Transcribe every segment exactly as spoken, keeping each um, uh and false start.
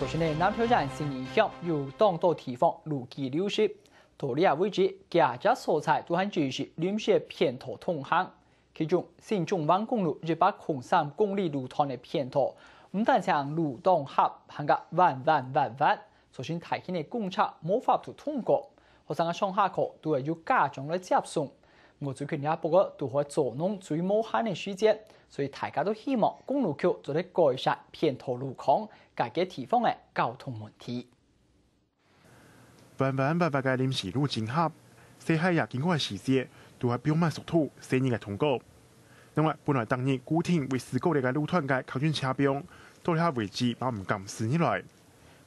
頭先个南投縣新義鄉有當多地方路基流失，到這位止，幾隻所在都還只係臨時片道通行。其中，新中橫公路一百空三公里路段个片道，毋單淨路當狹，還較彎彎彎彎，造成大型个公車無法度通過。學生个上下課都愛有家長來接送。毋過最近這駁仔堵好做農最無閒个時節，所以大家都希望公路局做得改善片道路況，解決地方个交通問題。彎彎彎彎个臨時路真狹，細孩仔經過个時節，都會放慢速度，細人仔通過。另外，本來逐日固定會駛過這个路段个客運車枋，到這下為止嘛毋敢駛入來。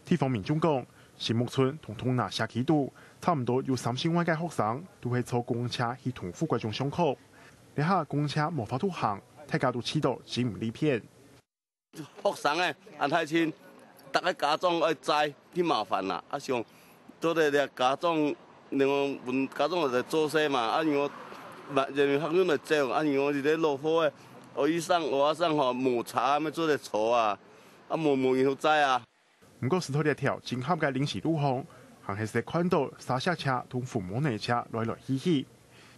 地方民眾講，新木村同通拿社區肚，差毋多有三十外个學生都會坐公車去同福國中上課。這下公車無法度行，大家都試著真毋利便。學生欸，恁大陣，逐个家長愛載，真麻煩啦。啊，想做得這家長，然後分家長來做事嘛，啊，然後嘛，因為學生來走，啊，然後這个落雨欸，學生、學生吼，無車啊，愛做得坐啊，啊，無、無人好載啊。 毋過駛到這條真狹个臨時路項，還係識看著沙石車同福摩奶車來來去去。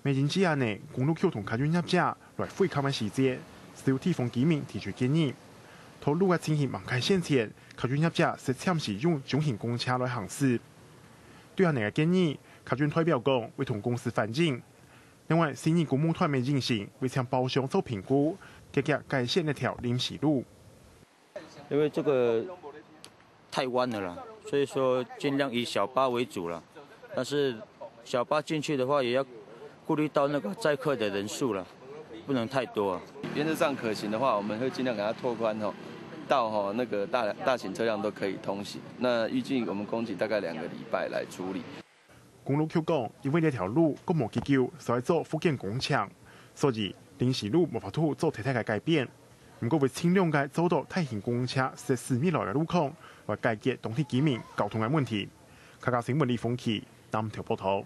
乜因此恁呢，公路局同客運業者來會勘个時節，就有地方居民提出建議，道路个情形吂改善前，客運業者識暫時用中型公車來行駛。對恁呢个建議，客運代表講會同公司反映。另外，新義公務團乜應承會請包商做評估，積極改善這條臨時路。 因為這個太彎了啦，所以說盡量以小巴為主啦。但是小巴進去的話，也要顧慮到那個載客的人數啦，不能太多啊。原則上可行的話，我們會盡量給它拓寬吼，到吼那個大、大型車輛都可以通行。那預計我們供給大概兩個禮拜來處理。 公路局講，因為這條路過無幾久就愛做復建工程，所以臨時路無法度做忒大个改變。毋過會盡量个做到大型公車設施未來个路況，來解決當地居民交通个問題。客家新聞李峰奇，南投報導。